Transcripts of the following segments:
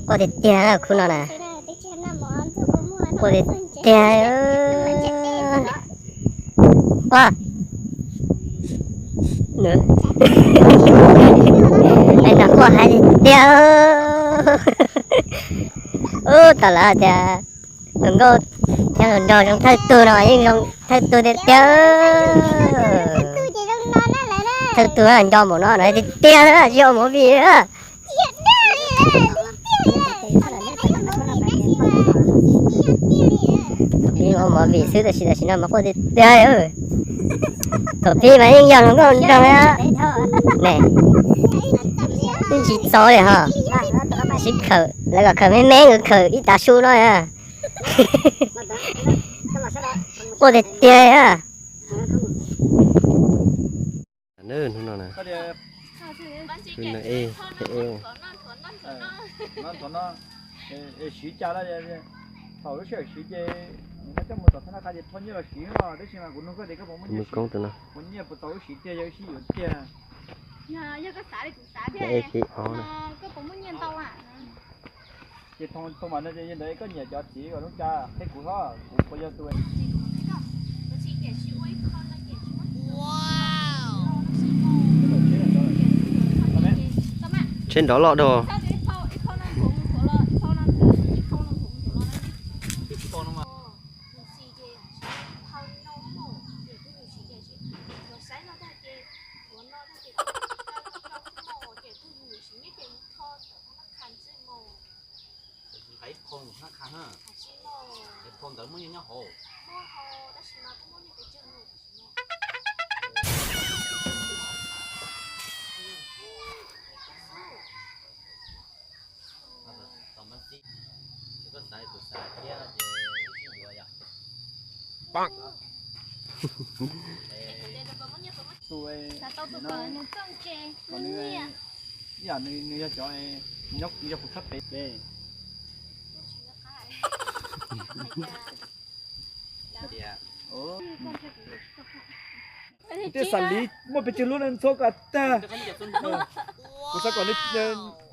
Quaj tiag tiag khub no na. Quaj tiag tiag. Quaj. Nws quaj heev tiag. Ub, tau lawm tias hluas nkauj thiab hluas nraug zoo thawj tug no yeej zoo thawj tug tiag tiag. Thawj tug nco npaum no no tiag tiag, tsis ua movie. Thaum pib ua movie xwb, tab sis tam sim no mas quaj tiag tiag. Thaum pib mas yeej yog hluas nkauj nraug ne, yeej tsis txaus li ho. Sib khawm, lawv kom khawm me me, nkawd khawm ib tav su no. Quaj tiag tiag. Hnub no na, hnub no e, e, siv cas, thaum lub sij hawm siv ces nws muab coj mus tom thab nab qha ces thauj nyiaj los siv no, tab sis mas kuv nug koj tias koj puas muaj nyiaj siv, puas tau wb siv tiag, yog wb sib yuav tiag. Ces thau mas no ces yog ntawd koj nyiam cov txiv kom lub cas qhia kuv hlob, kuv puas yog tus. Tsheb nrov loj dua. Hais ib phau mus thab qha na. Ib phau ntawd muaj nyiaj nyob hauv. Koj xav, kuv xav thiab ces wb sib yuav yom. Xav tau tus kom nws txawj ntse, nws nyiam. Ib yam nws yog cov nyob yog kuv sab pem pem. Kuv thiaj xav li muaj pes tsawg lub no ntxhua kom tag. Kuv xav kom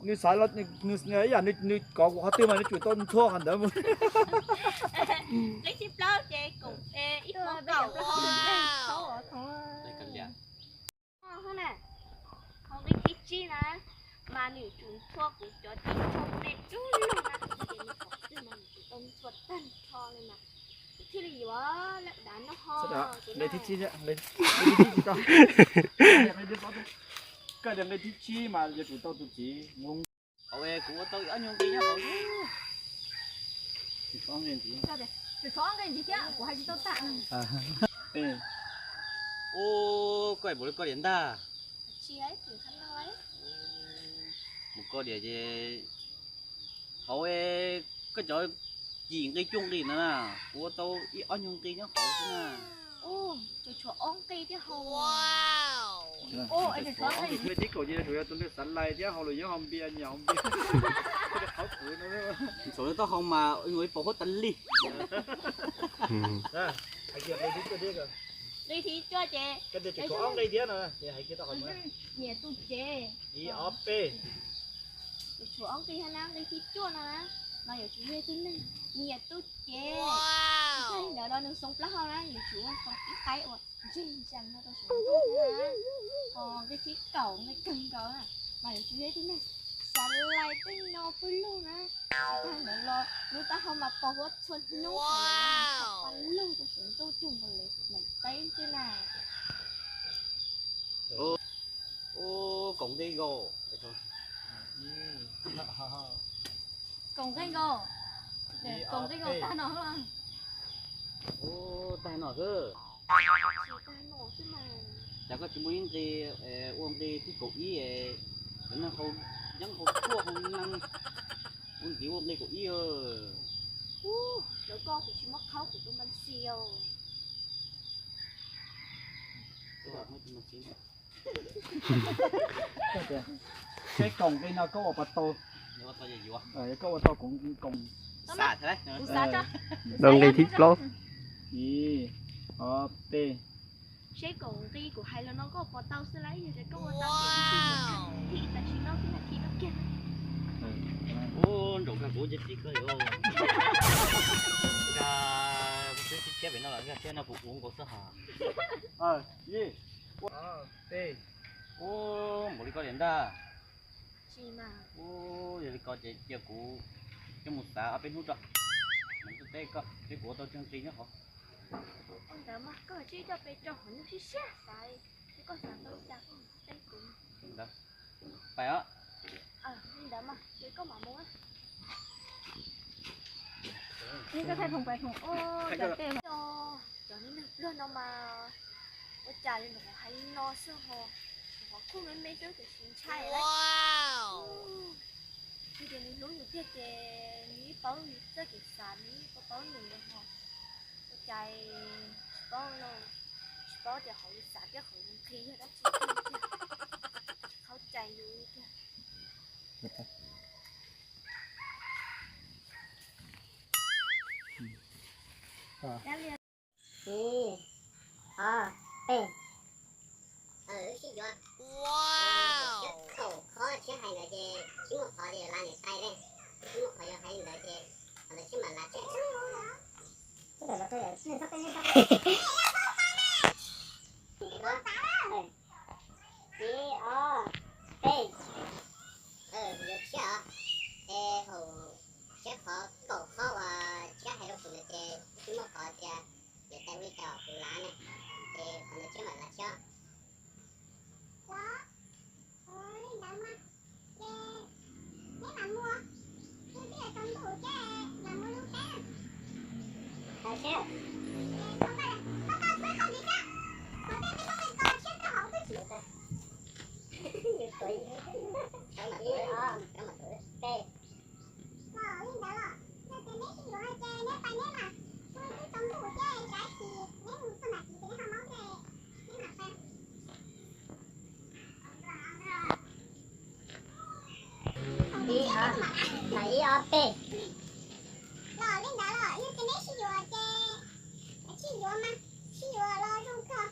nws xav los, ib yam nws kov kuv qhov twg mas nws tsum tau ntxhua qhov ntawd mus. Hauv nqe thib tsib na, mas nws tsum ntxhua kuv cov tib txhua me dub lug na, ces nws qhov twg mas nws tsum tau ntxhua tag nrho li mas kuv thiaj li yuav lawm dav no ho. Nqe thib tsib, nqe thib tsib mas yuav tsum tau tus txiv. Hauv kuv ua tau ob nyuag nqi nyob hauv. Tsum tshuav ob nqi ntxiv thiab, kuv hais tsis tau tag. Ua koj npaum li koj diam ntag. Mus koj diam ces hauv koj cov yim nqi cuaj nqi no na, kuv ua tau ib ob nyuag nqi nyob hauv xwb na. Tsum tshuav ob nqi thiab hauv. Nqi thib kaum ces tsuas yog tus neeg xav lais thiab hauv lus yeeb hauv npias nyiam hauv npias. Qhov kuv no, thaum lawv taub hau mas ib paus huab tas li. Nqi thib cuaj ces, koj tias tsum tshuav ob nqi thiab no ces hais kiag tau qhov nyiam tus cev. Ib ob peb. Tsum tshuav ob nqi thiab na, nqi thib cuaj no na, mas yuav tsum yog tus neeg nyiam tus cev. Txog li ntawd los nws xoo plaub hau na, yuav tsum ua xoo ib qaib uas ntseeg ntsees no rau saum ntuj thiab na. Ho nqi thib kaum nqi kawg nkaus na, mas yuav tsum yog tus neeg xav lais tej no pawg lug na. Txog li ntawd los lub taub hau mas pos huab txhua hnub, pab lug rau saum ntuj cuag nkaus li lawv teeb xwb na. Ua kaum nqi nkaus. Kaum nqi nkaus. Kaum nqi nkaus tag no. Ua tag no xwb. Cas koj tsis muaj ib nqi, ua nqi thib kaum ib, cov neeg hau yeeb hau tshuaj hau neeg, ua ntxiv ua nqi kaum ib. Cov koj kuv tsis muab qhaub kuv tus npab xi. Peb kaum nqi no koj ua puas tau? Koj ua tau koom, koom. Rau nqi thib plaub. Ib, ob, peb. Seb koom nqi kuv hais los no koj puas tau xwb lauj, yog tias koj ua tau ces wb sib yuav, tam sim no xwb na, thim no kiag. Kuv ces tib kawg yuav, kuv twb tshiab pem no los thiab no kuv ua nkaus xwb hos. Ua npaum li ko tiag ntag. Ua yog li ko ces cia kuv coj mus xav ob peb hnub tso, mam tuaj teb koj seb kuv ua tau tsis nqi nyob hauv. Ntawd mas koj tsis coj pes rau hauv nyuj siab siab xav, koj xav tau cas koj mam teb kuv. Pais os. Li ntawd mas ces koj mam mus. Cov neeg pluag no mas ua cas li nws hais li no xwb ho, nws qhov khuj me me xwb tiam sis ntshai lawm. Tsis tias nws hlub yus tiag ces nws yeej paub txoj kev xav, nws yeej paub paub nws lawm ho. Ua cas tsis paub, tsis paub tias qhov yus xav thiab qhov yus nqhis yog dab tsi tiag, tsis qhov cais yus tiag. Ib, ob, peb. Wb sib yuav. Siab kaum qhov tshiab hais ntawd ces tsis muaj qhov ces yuav lav niam tais li. Tsis muaj qhov yuav hais li ntawd ces qhov ntawd tshiab mam lav tshiab. Ib, ob, peb. Yuav tshiab os. Es haum tshiab qhov kaum qhov uas tshiab hais rau kuv ntawd ces tsis muaj qhov tias niam tais ua li cas kuv lav ne, ces qhov ntawd tshiab mam lav tshiab. Ib, ob, peb. Los li ntawd los yog tias neb sib yuav ces sib yuav mas, sib yuav los zoo kawg.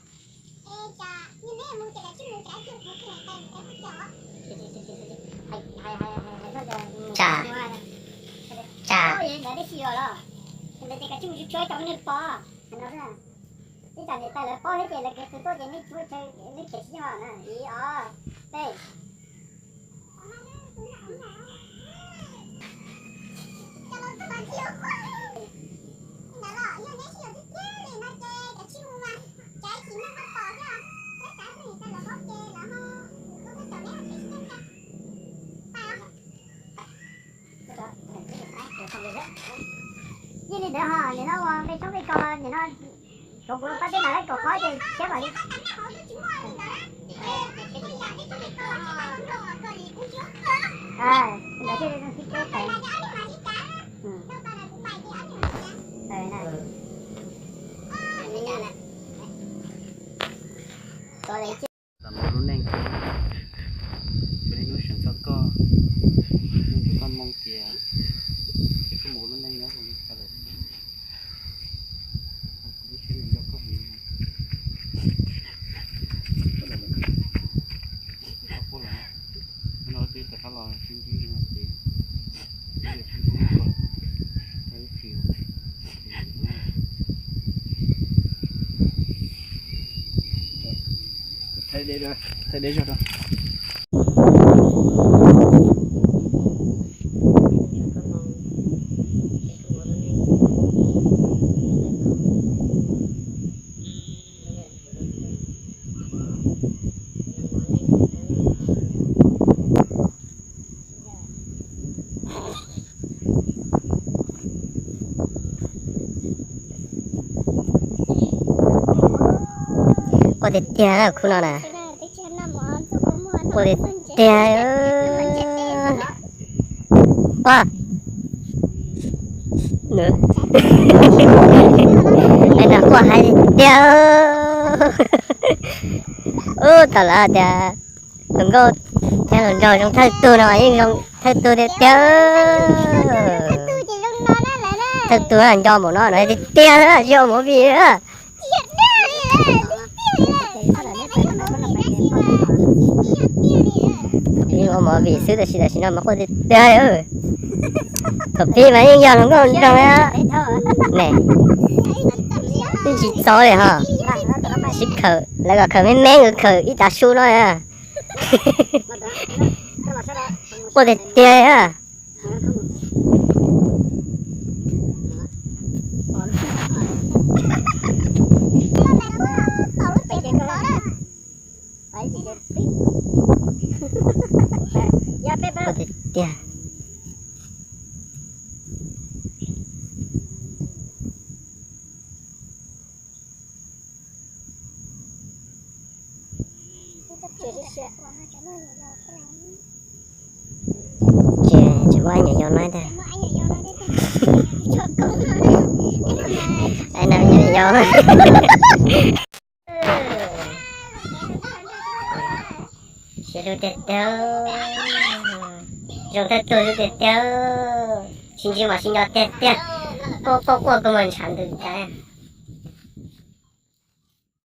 Es cas yog neb mus ces kav tsij mus, kav tsij mus, kuv niam tais niam tais pub cov. Tsam, tsam. Ntawd neb sib yuav los, ntawd ces kav tsij mus tsuag tsuag ib co me neeg pom no. Ib tsam niam tais lawv paub thiab ces lawv kev qw tuaj ces neb tsuag tsuag, neb khiav tsis yeej los na. Ib, ob, peb. Yog li ntawd ho nim no ua nqe tshoob nqe kos nim no, tsuav kuv pab teb mam li kaum qhov ces thiab mam li. Ntawd thiaj li zoo sib keb tawm. Tam mus lub neej, lub neej lub seem txog koj, lub ntuj koj moo tias koj mus lub neej nyob zoo li cas lawm. Kuv lub siab nco koj heev. Koj puab los no twb rov qab los sib ntsib no ces, thaij deb, thaij deb zog rau. Quaj tiag tiag khub no na. Quaj tiag tiag. Quaj. Quaj hais tiag. Ub, tau lawm tias hluas nkauj thiab hluas nraug zoo thawj tug no yeej zoo thawj tug tiag tiag. Thawj tug nco npaum no no tiag tiag, yog movie. Yeej ua movie xwb tab sis tam sim no mas quaj tiag tiag. Thaum pib mas yeej yog hluas nkauj nraug na. Ne, yeej tsis txaus li ho. Sib khawm, lawv kom khawm me me, khawm ib tav su no. Quaj tiag tiag a. Tiag tiag. Ces tsis muaj nyuam yaus no ntag. Ai, no nyuam yaus. Siab lug tiag tiag. Zoo thawj tug lug tiag tiag. Sib ntsib mas sib nco tiag tiag. Quaj quaj quaj kua muag ntshav ntws tas.